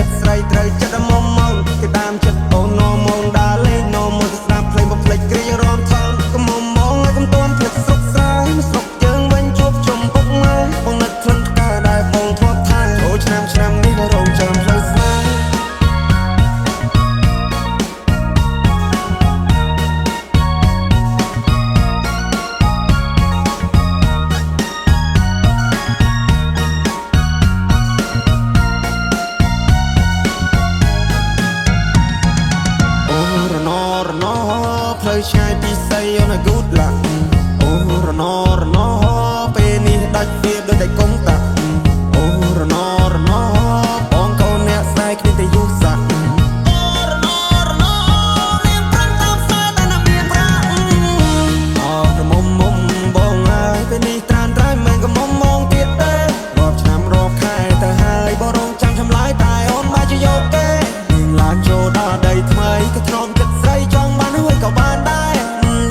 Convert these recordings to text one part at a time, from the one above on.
ចិត្តស្រីត្រូវចិត្តមុំមកគេតាមចិត្តអូននមដើរលេងនមទៅស្ដាប់ភ្លេងបំភ្លេចគ្រារំថងកុំមុំមកឲ្យកុំទាន់ភ្លេចស្រុកស្រែស្រុកយើងវិញជួបជុំពុកម៉ែបងនឹកក្លិនផ្កាដែលបងធ្លាប់ថែចូលឆ្នាំឆ្នាំនេះរងចាំផ្លូវស្នេហ៍អូរណរណផ្លូវឆ្ងាយពីស័យអូន good luck អូរណរណពេលនេះដាច់វាដូចតែកុងតាក់អូរណរណបងកូនអ្នកស្នេហ៍គ្មានតែយុស័កអូរណរណនាងប្រឹងតាមស្នេហ៍តែណាមានប្រាក់អរមុំមុំបងហើយពេលនេះត្រានត្រៃមិនក៏មុំមងទៀតទេរាប់ឆ្នាំរាប់ខែទៅហើយបងរងចាំចម្លើយតែអូនមកជាយកគេនាងឡើងចូលដល់ដីថ្មីក៏ធ្នមចិត្តស្រីចង់បានហើយក៏បានដែរ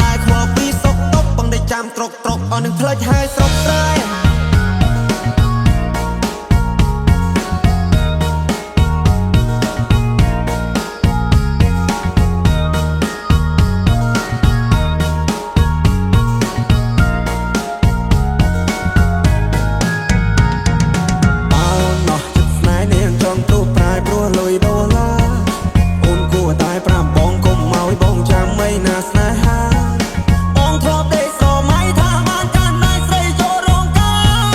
តែខ្វល់ពីសុកតុកបងได้ចាំត្រុកត្រុកអស់នឹងផ្លិចហើយស្រុកស្រែ បើណោះចិត្តស្នេហ៍នាងចង់ទោះប្រែព្រោះលុយដុល្លារអូនគួរតែប្រាប់បងកុំឲ្យបងចាំអីណាស្នេហាបងធ្លាប់ដេកស្រមៃថាបានកាន់ដៃស្រីចូលរោងកា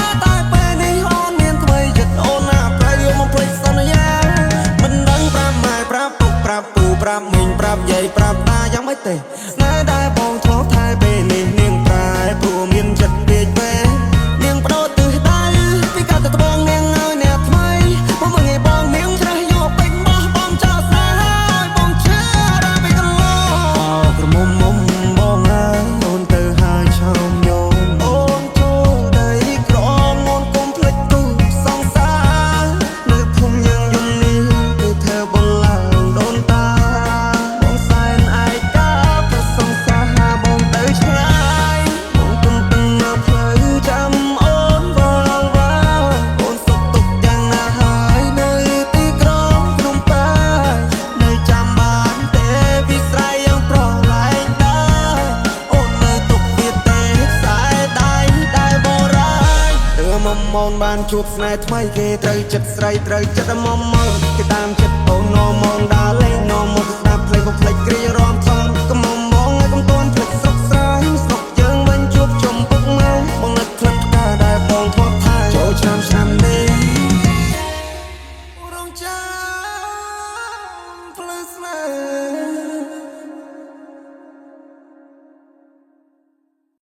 រតែពេលនេះអូនមានថ្មីចិត្តអូនណាប្រៃយកមកភ្លេចសន្យាមិនដឹងប្រាប់ម៉ែប្រាប់ពុកប្រាប់ពូប្រាប់មីងប្រាប់យាយប្រាប់តាយ៉ាងម៉េចទេស្នេហ៍ដែលបងធ្លាប់ថែពេលនេះនាងប្រែព្រោះមានចិត្តពេកពេលនាងបដូរទិសដៅពីកាត់ទៅត្បូងនាងឲ្យអ្នកថ្មីមកមើលងាយបងនាងច្រេះយកពេញបោះបងចោលស្នេហ៍ឲ្យបងឈឺដល់ពីកន្លងអោក្រមុំមុំបងហើយអូនទៅហើយឆោមញោមអូនចូលដីក្រងអូនកុំភ្លេចគូសង្សារនៅភូមិយើងយំនេះគឺធ្វើបងឡើងដូនតាបងសែនឯកាប្រសង្សារបងទៅឆ្ងាយបងទន្ទឹងនៅផ្លូវចាំអូនវល់វ៉ាអូនសុខទុក្ខយ៉ាងណាហើយនៅទីក្រុងភ្នំពេញនៅចាំបានទេពីស្រ័យយ៉ាងប្រឡែងដែរអូននៅទុកវាទេខ្សែដៃដែលបរាយទើមមនបានជួបស្នេហ៍ថ្មីគេត្រូវចិត្តស្រីត្រូវចិត្តមុំមកគេតាមចិត្តអូននម